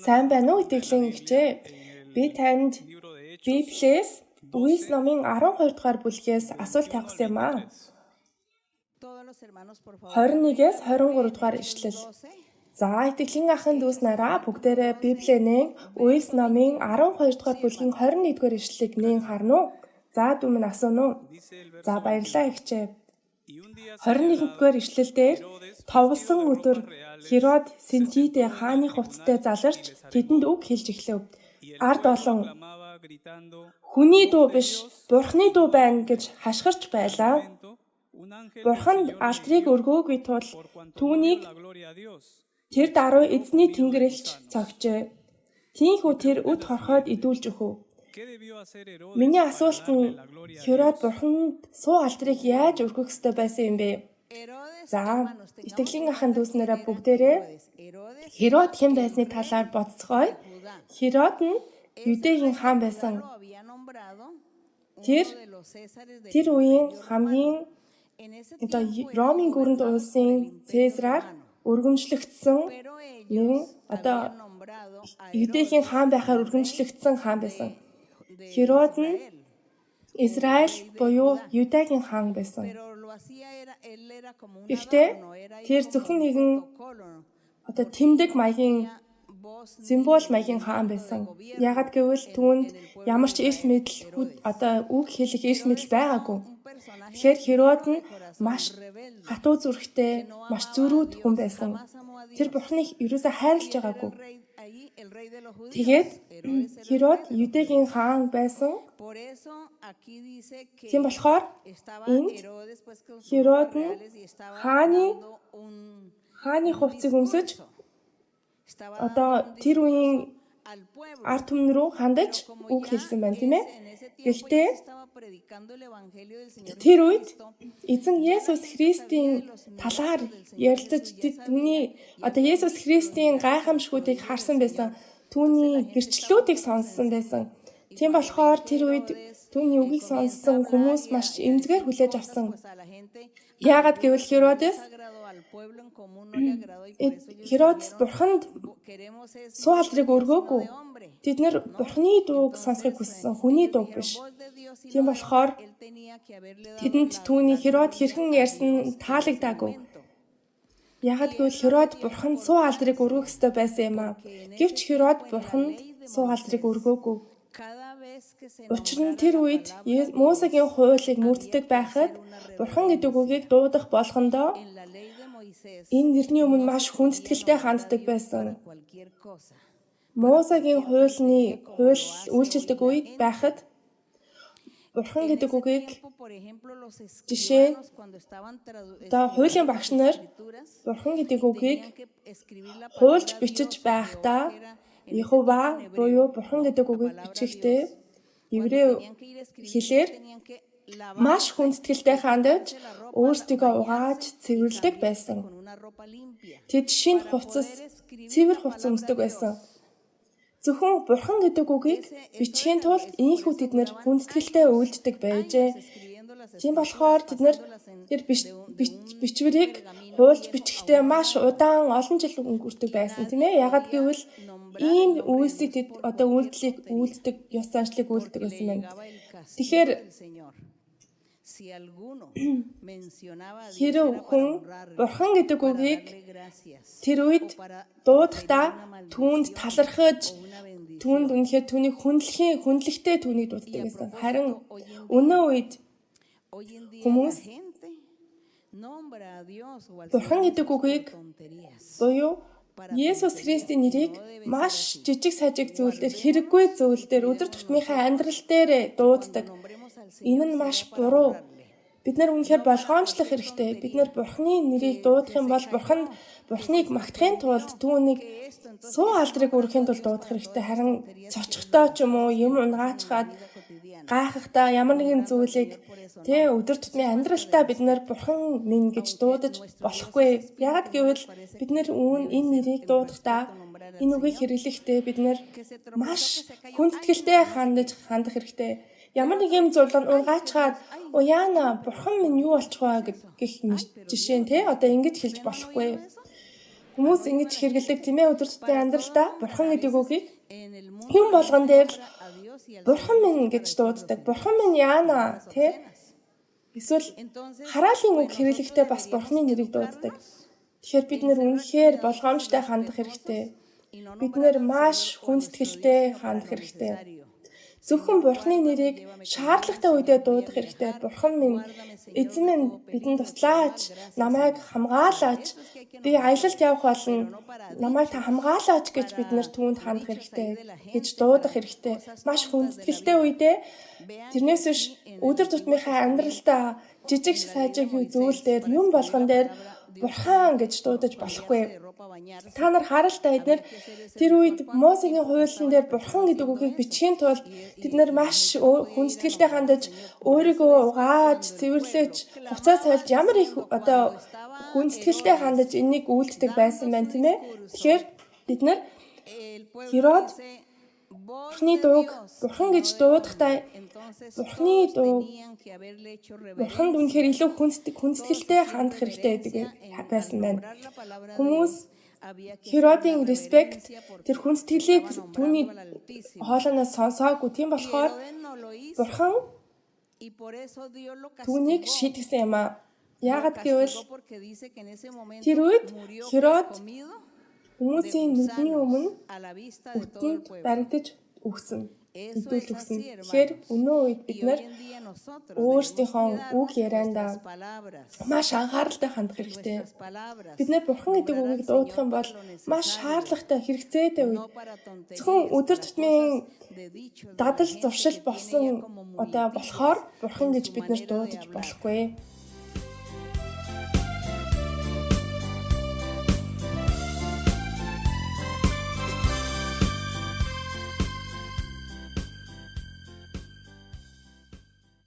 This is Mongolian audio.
Сайн байна уу, итгэлийн эгчээ? Би танд Библиэс Үйлс номын 12 дугаар бүлгээс асуулт тавих юм аа. 21-ээс 23 дугаар ишлэл. За, итгэлийн ахын дүүс нараа, бүгдээрээ Библиэ нээн Үйлс номын 12 дугаар бүлгийн 21 дугаар ишлэлийг нээн харна уу? За, дүү минь асууна уу? За, баярлалаа, эгчээ. 21 дугаар ишлэл дээр товлосон өдөр Херод Синтидэ хааны хувцастай заларч тэдэнд үг хэлж эхлэв. Ард олон "Хүний дүү биш, Бурханы дүү байна" гэж хашгирч байлаа. Бурханд алдрыг өргөөгүй тул түүнийг тэр даруй эзний тэнгэр элч цогжээ. Тийнхүү тэр өд хорхойд идүүлж өгөв. Миний асуулт нь Херод Бурханд суу алдрыг яаж өргөх ёстой байсан юм бэ? За, итгэлийн ахын дүүс нараа, бүгдээрээ Херод хэн байсны талаар бодцгоё. Херод нь Юдэгийн хаан байсан. Тэр тэр үеийн хамгийн одоо Ромын гүрэнд улсын Цезараар өргөмжлөгдсөн нэгэн одоо Юдэгийн хаан байхаар өргөмжлөгдсөн хаан байсан. Херод нь Израиль буюу Юдагийн хаан байсан. Гэхдээ тэр зөвхөн нэгэн одоо тэмдэг маягийн, символ маягийн хаан байсан. Яагаад гэвэл түүнд ямар ч эрх мэдэл, одоо үг хэлэх эрх мэдэл байгаагүй. Тэгэхээр Херод нь маш хатуу зүрхтэй, маш зөрүүд хүн байсан. Тэр Бурханыг ерөөсөө хайрлаж байгаагүй. Тэгээд Херод Юдэгийн хаан байсан. Тийм болохоор энд Херод нь хааны хувцсыг өмсөж одоо тэр үеийн ард түмэн рүү хандаж үг хэлсэн байна, тийм ээ. Гэхдээ тэр үед эзэн Есүс Христийн талаар ярилцаж, түүний одоо Есүс Христийн гайхамшгуудыг харсан байсан. Түүний гэрчлэлүүдийг сонссон байсан. Тийм болохоор тэр үед түүний үгийг сонссон хүмүүс маш эмзгээр хүлээж авсан. Яагаад гэвэл Херодес Бурханд суу алдрыг өргөөгүй. Тэд нар Бурханы дууг сонсохыг хүссэн, хүний дууг биш. Тийм болохоор тэдэнд түүний Херод хэрхэн ярьсан таалагдаагүй. Яагаад гэвэл Херод Бурханд суу алдрыг өргөх ёстой байсан юм аа. Гэвч Херод Бурханд суу алдрыг өргөөгүй. Учир нь тэр үед Мосегийн хуулийг мөрддөг байхад Бурхан гэдэг үгийг дуудах болгондоо энэ нэрний өмнө маш хүндэтгэлтэй ханддаг байсан. Мосегийн хууль үйлчилдэг үед байхад Бурхан гэдэг үгийг, жишээ, одоо хуулийн багш нар Бурхан гэдэг үгийг хуульч бичиж байхдаа Яхова буюу Бурхан гэдэг үгийг бичихтэй еврей хэлээр маш хүндэтгэлтэй хандаж, өөрсдийгөө угааж цэвэрлэдэг байсан. Тэд шинэ хувцас, цэвэр хувцас өмсдөг байсан. Зөвхөн Бурхан гэдэг үгийг бичихийн тулд ийнхүү тэд нар хүндэтгэлтэй үйлддэг байжээ. Тийм болохоор тэд нар тэр бичвэрийг хуульч бичихтэй маш удаан, олон жил өнгөрдөг байсан, тийм ээ. Яагаад гэвэл ийм үйлсийг тэд одоо үйлдэлийг үйлддэг, ёс заншлыг үйлддэг байсан байна. Тэгэхээр хэрэв хүн Бурхан гэдэг үгийг тэр үед дуудахдаа түүнд талархаж, түүнд үнэхээр түүнийг хүндлэхийн хүндлэхтэй түүнийг дууддаг гэсэн. Харин өнөө үед хүмүүс Бурхан гэдэг үгийг буюу Есүс Христийн нэрийг маш жижиг сажиг зүйл дээр, хэрэггүй зүйл дээр, өдөр тутмынхаа амьдрал дээр дууддаг. Энэ нь маш буруу. Бид нар үнэхээр болгоомжлох хэрэгтэй. Бид нар Бурханы нэрийг дуудах юм бол Бурханд, Бурханыг магтахын тулд, түүнийг суу алдрыг өргөхийн тулд дуудах хэрэгтэй. Харин цочхтой ч юм уу, юм унгаачхаад, гайхахдаа, ямар нэгэн зүйлийг тэ өдөр тутмын амьдралтаа бид нар Бурхан минь гэж дуудаж болохгүй. Яагаад гэвэл бид нар энэ нэрийг дуудахдаа, энэ үгийг хэрэглэхдээ бид нар маш хүндэтгэлтэй хандах хэрэгтэй. Ямар нэг юм зүйл унгаачхаад "Уяна, Бурхан минь, юу болчих вэ?" гэх жишээ нь те одоо ингэж хэлж болохгүй. Хүмүүс ингэж хэрэглэдэг, тийм ээ, өдөр тутмын амьдралдаа Бурхан гэдэг үгийг юм болгон дээр л Бурхан минь гэж дууддаг. Бурхан минь яана, тий? Эсвэл хараалын үг хэрэглэхдээ бас Бурханы нэрийг дууддаг. Тэгэхээр бид нар үнэхээр болгоомжтой хандах хэрэгтэй. Бид нар маш хүндэтгэлтэй хандах хэрэгтэй. Зөвхөн Бурханы нэрийг шаардлагатай үедээ дуудах хэрэгтэй. Бурхан минь, эзэн минь, бидэнд туслаач, намайг хамгаалаач, би аялалд явах болно, намайг та хамгаалаач гэж бид нар түүнд хандах хэрэгтэй гэж дуудах хэрэгтэй. Маш хүндэтгэлтэй үедээ, тэрнээс биш өдөр тутмынхаа амьдралдаа жижиг сажиг юу зүйл дээр, юм болгон дээр Бурхан гэж дуудаж болохгүй. Та нар харал та, эднэр тэр үед Мосегийн хуулийн дээр Бурхан гэдэг үгийг бичихийн тулд тэд нар маш хүндэтгэлтэй хандаж, өөрийгөө угааж, цэвэрлэж, хувцас сольж, ямар их одоо хүндэтгэлтэй хандаж энийг үйлддэг байсан байна, тийм ээ. Тэгэхээр бид нар Херод Бурхны дууг Бурхан гэж дуудахдаа Бурхны дуу Бурханд үнэхээр илүү хүндэтгэлтэй хандах хэрэгтэй гэдэг байсан байна. Хүмүүс Херодын respect, тэр хүндэтгэлийг түүний хоолойноос сонсоогүй. Тийм болохоор Бурхан түүнийг шийтгэсэн юм аа. Яагаад гэвэл тэр үед Херод хүмүүсийн нүдний өмнө үтэнд баригдаж өгсөн, хэдүүлж өгсөн. Тэгэхээр өнөө үед бид нар өөрсдийнхөө үг яриандаа маш анхааралтай хандах хэрэгтэй. Бид нар Бурхан гэдэг үгийг дуудах юм бол маш шаардлагатай, хэрэгцээтэй үед, зөвхөн өдөр тутмын дадал зуршил болсон одоо болохоор Бурхан гэж бид нар дуудаж болохгүй.